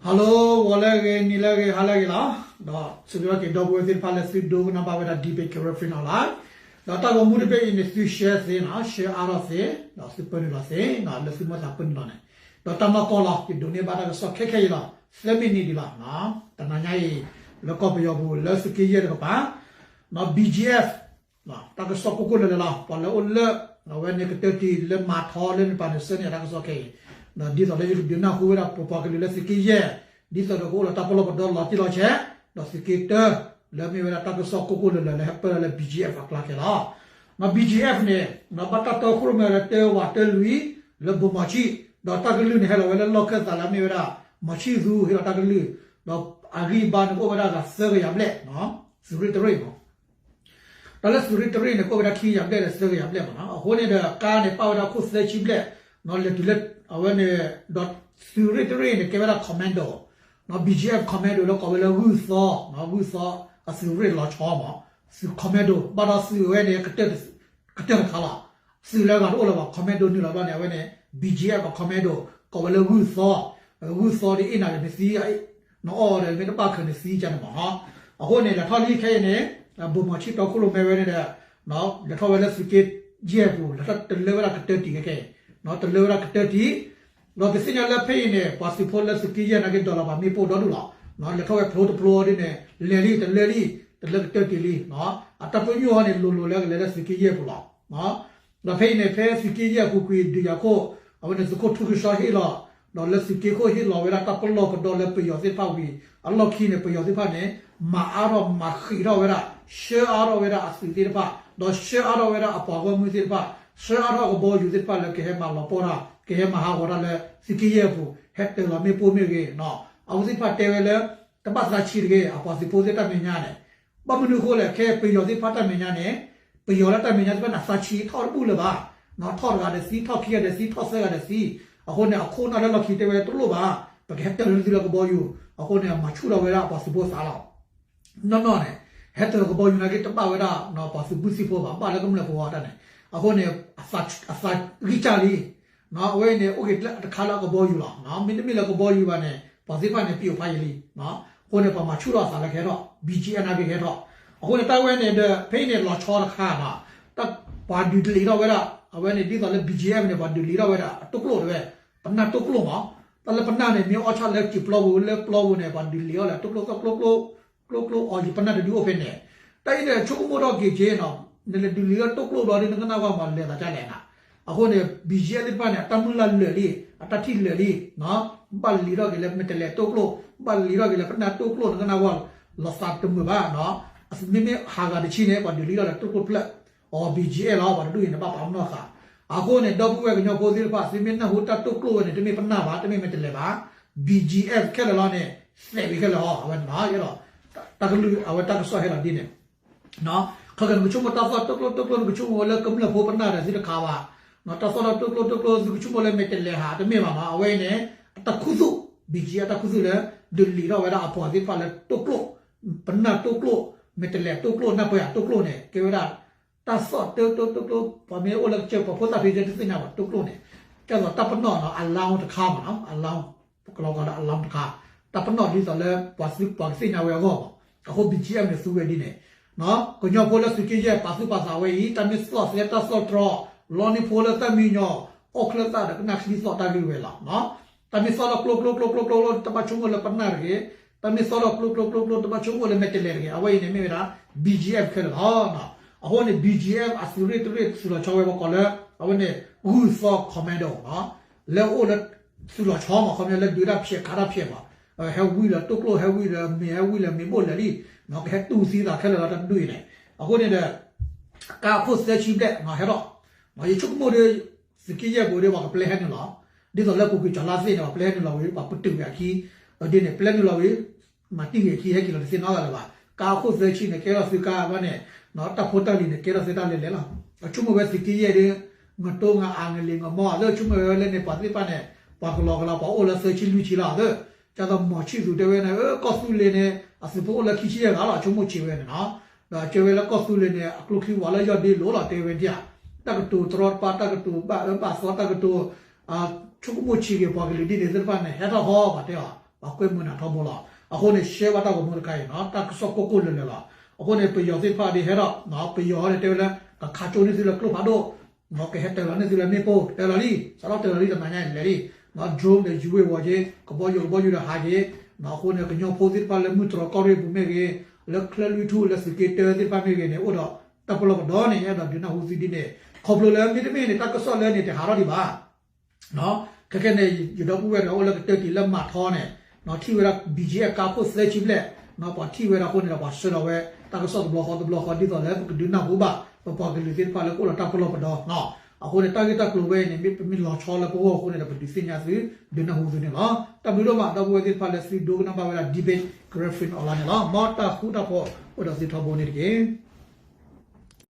Hello, ဂီၤလၢအဂ့ၤ နံၤလၢအဂ့ၤ ဟါလၢအဂ့ၤလီၤ. ဒီးစံးဘျုးက့ၤဒီပုၢ်ဝဲၢ်သ့ၣ်တဖၣ်လၢသုဒိကနၣ်ဘၣ်ဝဲဒၣ် Debate Karen Free Online ဒီးတၢ်ဂီၤမူတဘ့ၣ်အံၤန့ၣ် သု share သ့နီၤ share အါထီၣ်သ့ ဒီးသုပၢနုာ်လီၤသ့နီၤ လၢသုမိၣ်သးပၢနုာ်လီၤန့ၣ် ဒီးတၢ်မၤကီၢ်လီၤ ယဒိးန့ၢ်ဘၣ်တၢ်ကစီၣ်ခဲခဲအံၤလီၤ သၢမံးနံးဒံးလီၤ. တနၤညါအံၤ လၢကီၢ်ပယီၤပူၤ လၢသုးက့ယဲၢ်တကပၤ နီၤ BGF တၢ်ကစီၣ်ကိၢ်ကိၢ်လၢၤလၢၤလီၤ ပှၤလၢအိၣ်လၢ အဝဲန့ၣ်ကတၢၢ်တံၢ်လၢမၤထီလၢန့ၣ်ပၤန့ၣ် ဆၢန့ၢ်တၢ်ကစီၣ်ခဲအံၤ ဒီးဒ်သိးလၢယကဒုးနၢ်ဟူဝဲဒၣ်ပပှၤကလုာ်လၢသုးက့ယဲၢ် ဒ်သိးဒီးကအိၣ်လၢတၢ်ပလီၢ်ပဒီလီၤတံၢ်လီၤဆဲး ဒီးသုးက့တၢ လၢမ့ၢ်ဝဲဒၣ်တၢ်ကစီၣ်ကိၢ်ကိၢ်လၢၤလၢၤလၢဟဲပၢၢ်လၢ BGF အကျါခဲလီၤ. နီၤ BGF န့ၣ် နီၤဘၣ်တၢ်တီခိၣ်ရိၣ်မဲလၢတၢဝးတၢလွံၢ် လၢဘိၣ်မီၤဆံၣ် ဒီးတၢ်ကလုၢ်န့ၣ်ဟဲလီၤဝဲလၢလီၢ်ခၢၣ်သးလၢမ့ၢ်ဝဲဒၣ် မီၤဆံၣ်သူဟ့ၣ်လီၤတၢ်ကလုၢ် ဒီးအဂံၢ်အဘါန့ၣ်ကအိၣ်ဝဲဒၣ်ဂၤသၢကယၤဘျဲၣ် သုးရ့ၣ်တရ့ၣ်မး တၢ်လၢသုးရ့ၣ်တရ့ၣ်န့ၣ် ကအိၣ်ဝဲဒၣ်ခံကယၤဘျဲၣ်ဒီးသၢကယၤဘျဲၣ်မးနီၤ အဃိန့ၣ်ဒီးကါန့ၣ်ပာ်ဝဲဒၣ်ခိၣ်သၢဆံဘျဲၣ် နီၤလဲၤတုၤလၢ အဝဲန့ၣ် ဒီးသုးရ့ၣ်တရ့ၣ်န့ၣ် ကဲဝဲဒၣ် commando နီၤ BGF commando လၢကိးဝဲလၢဂုၢ်သီ နီၤဂုၢ်သီ အသုးရ့ၣ်လီၤဆီမး သုး commando ဘၣ်ဒီးသုးဝဲန့ၣ် ကတၢၢ်တခါလီၤ သုးလၢအဂၤတအိၣ်လၢၤဘၣ် commando နုာ်လီၤဘျီန့ၣ် အဝဲန့ၣ် BGF အ commando ကိးဝဲလၢဂုၢ်သီ ဂုၢ်သီဒ်အ့ၣ်နၤဒီးနသံ နအီၣ်ဒီးမ့ၢ်တဘၣ်ခၢးနသံကန့ၣ်မးနီၤ အဃိန့ၣ် လဲၤထီၣ်လံခဲအံၤန့ၣ် ဘိၣ်မီၤဆံၣ်တီခိၣ်ရိၣ်မဲဝဲန့ၣ်ဒီး လဲၤထီၣ်ဝဲလၢသုးက့ယဲၢ်ပူၤ လဲၤထီၣ်တလၢဝဲဒၣ်ကတၢၢ်တံၢ်ခဲခဲအံၤ တလၢဝဲဒၣ်ကတၢၢ်တံၢ် ဒီးပသ့ၣ်ညါလၢဖဲအံၤန့ၣ် ပှၤသုးဖိလၢသုးက့ယဲၢ်နာ်က့ၤဒီးလီၤဘၣ်မ့ၣ်ပိၢ်ဒီဒူၣ်လီၤ လဲၤထီၣ်ဝဲဖျိတဖျိဒ်န့ၣ် လဲၤလံတလၢလံ တလၢကတၢၢ်တံၢ်လံ အတၢ်ပညိၣ်အီၤန့ၣ် လိၤလိၤလၢကလဲၤလၢသုးက့ယဲၢ်ပူၤလီၤ ဒီးဖဲအံၤန့ၣ် ဖဲသုးက့ယဲၢ်ပူၤကွံာ်ဒုးယၤခိၣ် အဝဲန့ၣ်သုးခိၣ်ထူကဆှီဟ့ၣ်လီၤ ဒီးလၢသုးက့ခိၣ်ဟ့ၣ်လီၤဝဲဒၣ်တၢ်ပလီၢ်ပဒီလၢပယီၤသ့ၣ်တဖၣ်ဝံၤ အလီၢ်ခံန့ၣ် ပယီၤသ့ၣ်တဖၣ်န့ၣ် မၤအါထီၣ်မၤဃံးထီၣ်ဝဲဒၣ် ဆှၢအါထီၣ်ဝဲဒၣ်အသုးသ့ၣ်တဖၣ် ဒီးဆှၢအါထီၣ်ဝဲဒၣ်အပှၤဂီၢ်မုၢ်သ့ၣ်တဖၣ် ဆှၢအါထီၣ်ကဘီယူၤသ့ၣ်တဖၣ်လၢကဟဲမၤလီၤပှီၢ်တၢ် ကဟဲမၤဟးဂီၤတၢ်လၢသုးက့ယဲၢ်အပူၤ ဟဲတၢၤလီၤမ့ၣ်ပိၢ်မ့ၢ်ဂ့ၤ အဝဲသ့ၣ်တဖၣ်တဲဝဲလၢ တဘၣ်သးဆံးတဂ့ၤ အပှၤသုးဖိသ့ၣ်တၢ်မဲာ်ညါန့ၣ် ဘၣ်မနုၤအဃိလဲၣ် ခဲပယီၤသ့ၣ်တဖၣ်တၢ်မဲာ်ညါန့ၣ် ပယီၤလၢတၢ်မဲာ်ညါသ့ၣ်တဖၣ်န့ၣ် သးဆံးထီၣ်တဘူၣ်လၢၤဘၣ် ထီၣ်တဂၤဒီးသံ ထီၣ်ခံဂၤဒီးသံ ထီၣ်သၢဂၤဒီးသံ အဃိန့ၣ် အခိၣ်နၢ်လၢလီၢ်ခံတဲဝဲတလိၣ်ဘၣ် ပကဟဲတၢၤလၢသုလၢကဘီယူၤ အဃိန့ၣ် အမၤဆူၣ်ထီၣ်ဝဲဒၣ်အပှၤသုးဖိသးလီၤ နီၢ်နီၢ်န့ၣ် ဟဲတၢၤကဘီယူၤနာ်က့တဘၣ်ဝဲဒၣ် ပှၤသုးဘုသုးဖိဘၣ် ဘၣ်လၢကမျၢၢ်ဖိအီၤတၢ်န့ၣ် အဃိန့ၣ် အသးဂံၢ်စၢ်လံ အဝဲအံၤန့ၣ် အိၣ်က့ၤတခါလၢအကဘီယူၤလီၤ မ့တမ့ၢ်လၢကဘီယူၤဘၣ်န့ၣ် ပှၤသ့ၣ်တဖၣ်န့ၣ် ပျိာ်ဖးယံာ်လံ အဃိန့ၣ် ပှၤမၤဆူၣ်ထီၣ်အသးလၢကဟဲထီၣ် BGF နာ်က့ကဟဲထီၣ် အဃိန့ၣ် တၢ်ဝဲန့ၣ်ဒီး ဖဲအံၤန့ၣ် လီၤဆီတခါနီၤ ပှၤဒုးတလံးထီၣ်ဝဲဒၣ် အဝဲန့ၣ်ဒ်သိးလၢ BGF န့ၣ် ပှၤဒုးလံးထီၣ်ဝဲဒၣ်အတိၢ်ကျိၣ်တဝဲ ပနၢ်တိၢ်ကျိၣ်မး တၢ်လၢပနၢ်န့ၣ် မ့ၢ်အီၣ်ဆၣ်လၢစံာ်ပျီပူၤလၢပျီပူၤန့ၣ် ပှၤဒုးလံးထီၣ်လၢတိၢ်ကျိၣ် ကျိၣ်ကျိၣ် ကျိၣ်ကျိၣ်အီၤ ယပနၢ်တဒုအိၣ်ဖဲန့ၣ် တၢ်အံၤန့ၣ် ဆိကမိၣ်ထီၣ်က့ၤက့နီၤ နလဲၤဒုးလံးထီၣ်တိၢ်ကျိၣ်ဘျီဒ်နကနၣ်ဝဲမၤလဲၤသးဒ်လဲၣ်နၤ အဃိန့ၣ် BGF သ့ၣ်တဖၣ်န့ၣ် အတၢ်မုၢ်လၢ်လၢာ်လံ အတၢ်ထံၣ်လၢာ်လံ ဘၣ်လံးထီၣ်က့ၤလၢမဲာ်တဲးလဲးတိၢ်ကျိၣ် ဘၣ်လံးထီၣ်က့ၤလၢပနၢ်တိၢ်ကျိၣ် နကနၣ်ဝဲ လီၤသးတမုာ်ဘၣ် မ့မ့ၢ်ဟးဂၤတဆံန့ၣ် ပှၤဒုးလံးထီၣ်လၢတိၢ်ကျိၣ်ဖျၢၣ် အီၤ BGF လီၤ ပှၤတဒူၣ်အံၤန့ၣ် ဘၣ်ပာ်ပနီၣ်ဃာ် အဃိန့ၣ် ဒီပုၢ်ဝဲၢ်ကညီဖိသ့ၣ်တဖၣ် သုမ့ၢ်နၢ်ဟူတၢ်တိၢ်ကျိၣ်ဝဲန့ၣ် တမ့ၢ်ပနၢ်ဘၣ် တမ့ၢ်မဲာ်တဲးလဲးဘၣ် BGF ခဲလၢာ်လီၤန့ၣ် သဲးဝံၤခဲလၢာ်အီၤ အဝဲန့ၣ်လီၤ တၢ်ကလုၢ် အဝဲတၢ်ကစီၣ်ဟဲလီၤဒ်န့ၣ် ခဲကနကဆိကမိၣ်တၢ်သီၣ်တိၢ်ကျိၣ်တိၢ်ကျိၣ် နကဆိကမိၣ်ဝဲလၢကမျၢၢ်ဖိပနၢ်ဒီးသုတခါဘၣ် တၢ်သီၣ်တၢ်တိၢ်ကျိၣ်တိၢ်ကျိၣ် သုကဆိကမိၣ်လၢမဲာ်တဲးလဲးဟး တမ့ၢ်ဘၣ်နီၤ အဝဲအံၤန့ၣ် အတၢ်ခူသူၣ် BGF အတၢ်ခူသူၣ်လၢ ဒုးလံးထီၣ်ဝဲဒၣ်အပှၤသ့ၣ်တဖၣ်လၢတိၢ်ကျိၣ် ပနၢ်တိၢ်ကျိၣ် မဲာ်တဲးလဲးတိၢ်ကျိၣ် နၢ်ပၢၢ်ယၤတိၢ်ကျိၣ်န့ၣ် ကဲဝဲဒၣ် တၢ်သီၣ်တိၢ်တိၢ်တိၢ်ကျိၣ် ပှၤမ့ၢ်အိၣ်လၢကစၢၢ် ပှၤဖိသၣ်ဖံးတသ့ၣ်ညါဘၣ်တိၢ်ကျိၣ်န့ၣ် ကဲသိးတၢ်ပနီၣ်နီၤ alarm တခါမးနီၤ alarm ကလီၤကီးဒီး alarm တခါ တၢ်ပနီၣ်ဒ်သိးလၢ ပှၤသုးပှၤကသ့ၣ်ညါဝဲအဂီၢ်မး အဃိ BGF န့ၣ်သူဝဲဒ်န့ၣ် ကညီဖိလၢသုးက့ယဲၢ်ပာ်သူၣ်ပာ်သးဝဲအံၤ တၢ်မ့ၢ်သီၣ်သဲတၢ်သီၣ်တြီ လီန့ၢ်ဖိလၢတၢ်မံညီၤ အီၣ်ချၢသၣ်ဒီးကနၣ်ချံသီၣ်တၢ်ဂ့ၢ်ဝဲလီၤ. တၢ်မ့ၢ်သီၣ်လီၤကျိကျိကျိကျိကျိ တဘၣ်ဆိကမိၣ်လၢပနၢ်တဂ့ၤ, တၢ်မ့ၢ်သီၣ်လီၤကျိကျိကျိကျိ တဘၣ်ဆိကမိၣ်လၢမဲာ်တဲးလဲးတဂ့ၤ, အဝဲအံၤန့ၣ်မ့ၢ်ဝဲဒၣ် BGF ခဲလၢာ်လီၤ. အဃိန့ၣ် BGF အသုးရ့ၣ်တရ့ၣ်သုးလီၤဆီဝဲပှၤကိးလၢ အဝဲန့ၣ် ဂုၢ်သီ commando လၢအိၣ်လၢ သုးလီၤဆီမး ခီပညီလၢဒုးတၢ်ဖျဲးခးတၢ်ဖျဲးမး, ဟဲဝံလၢတိကျိ ဟဲဝံလၢမ့ၤ ဟဲဝံလၢမ့ၤဘိၣ်လဲၤလံ, ကဟဲတူၢ်သံသးခဲလၢာ်လီၤတၢ်တဒူၣ်အံၤန့ၣ်, အဃိန့ၣ်ဒီး ကါအခိၣ်သၢဆံဘျဲၣ်ဟဲထီၣ်, ယဆိကမိၣ်ဒီး သုးက့ယဲၢ်ပူၤဒီးပှၤကပျဲဟဲနုာ်လီၤ, ဒ်သိးလၢပူၤကွံာ်ကၠီၤလါသ့ၣ်န့ၣ် ပှၤပျဲဟဲနုာ်လီၤဝံၤ ပှၤပတုာ်ဝဲအခံ, ဒ်န့ၣ် ပျဲနုာ်လီၤဝံၤ မၤတံၢ်ဂ့ၤအခံ ဟဲက့ၤလီၤတသ့နီတဂၤလၢၤဘၣ်, ကါအခိၣ်သၢဆံန့ၣ် ကဲထီၣ်သုကါဘၣ်န့ၣ်, တၢ်ဖိတၢ်လံၤန့ၣ် ကဲထီၣ်သုတၢ်လဲၤလဲၤလီၤ, အဆိကမိၣ်ဝဲသုးက့ယဲၢ်ဒီး ငတိငအၤ ငလံၤငမီၢ် အသ့ၣ်ဆိကမိၣ်ဝဲလၢန့ၣ် ပှၤသ့ၣ်တဖၣ်န့ၣ် ပှၤကလီကလီ ပှၤအိၣ်လၢသၢဆံလွံၢ်ဆံလီၤသ့ၣ်, ဒ်သိးမီၤဆံၣ်သူတဲဝဲန့ၣ် ကီၢ်သူလ့ၤန့ၣ် အသုးဖိအိၣ်လၢခံဆံယဲၢ်ဂၤလီၤ ဆိကမိၣ်ဆံးဝဲန့ၣ်နီၤ, ဒီးကဲဝဲလၢကီၢ်သူလ့ၤန့ၣ် အကျိချံဝးလၢယီၢ်ဒ့လိၤလီၤ တဲဝဲဒၣ်, တၢ်ကတိၤတရီတပါ တၢ်ကတိၤဘၣ်အၢဘၣ်သီ တၢ်ကတိၤ ဆိကမိၣ်ဆံးက့ၤပှၤကလုာ်ဒ်န့ၣ်သ့ၣ်တဖၣ်န့ၣ် ဟဲထီၣ်ဟီပှၤတဲအီၤ အကွဲမုာ်နးထီဘိလီၤ. အဃိန့ၣ် ရှဲဘၣ်တၢ်ဂီၤမူတခါအံၤ တၢ်ကစီၣ်ကိၢ်ကိၢ်လၢၤလၢၤလီၤ. အဃိန့ၣ် ပယီၤသ့ၣ်တဖၣ်ဒ်ဟဲထီၣ် ပယီၤန့ၣ်တဲဝဲလၢ ကခးကၠိန့ၢ်သုလၢကျိဖးဒိၣ် ကဟဲတၢၤလီၤန့ၢ်သုလၢမ့ၣ်ပိၢ် တၢၤလီၤလံ စးထီၣ်တၢၤလီၤလံတနၤညါအံၤလဲၤလံ drone ဒီး ယူၤဝ့ၤဝီၤက့ ကဘီယူၤကဘီယူၤဒီးဟးက့ အဃိန့ၣ် ကညီဖိသ့ၣ်တဖၣ်လၢမုၢ်တြီၢ်ကီၢ်ရ့ၣ်အပူၤမ့ၢ်ဂ့ၤ လၢချၢလွံၢ်ထူၣ်လၢသုးက့တၢသ့ၣ်တဖၣ်မ့ၢ်ဂ့ၤန့ၣ် အိၣ်ဒီးတၢ်ပလီၢ်ပဒီန့ၣ် အဲၣ်ဒိးဒုးနၢ်ဟူသုဒ်န့ၣ် ခီဖျိလၢမ့တမ့ၢ်န့ၣ် တၢ်ကစီၣ်လၢန့ၣ်တဟးထီၣ်ဒံးဘၣ် ခဲကဲန့ၣ် ယဒီပုၢ်ဝဲၢ်တဂၤအိၣ်လၢကတၢၢ်တံၢ်လၢမၤထီန့ၣ် ထံၣ်ဝဲဒၣ် ဘံၣ်ကၠံၣ်အဲၣ် ကါခိၣ်သၢဆံဘျဲၣ် ပှၤထံၣ်ဝဲဒၣ်အဃိန့ၣ်ဒီး ပှၤဆှၢလီၤဝဲ တၢ်ကစီၣ်တဘျီဃီတဘျီဃီ ဒ်သိးလၢပကဒုးနၢ်ဟူဘၣ် ပပှၤကလုာ်သ့ၣ်တဖၣ်လၢကအိၣ်ဒီးတၢ်ပလီၢ်ပဒီ အဃိန့ၣ် တၢ်ဂ့ၢ်တၢ်ကျိၤဝဲအံၤန့ၣ် မ့ၢ်ပမ့ၢ်လီၤဆီလၢပဂီၢ်အဃိန့ၣ်ဒီး ပဒုးသ့ၣ်ညါသု ဒုးနၢ်ဟူသုန့ၣ်လီၤ. တၢ်ဘျုးဒိၣ်မး ဒီပုၢ်ဝဲၢ်သ့ၣ်တဖၣ်လၢသုဒိကနၣ်ဘၣ်ဝဲဒၣ် Debate Karen Film Online န့ၣ်လီၤ. မ်တၢ်ဃူတၢ်ဖိးအိၣ်ဒီးသုထီဘိန့ၣ်တက့ၢ်.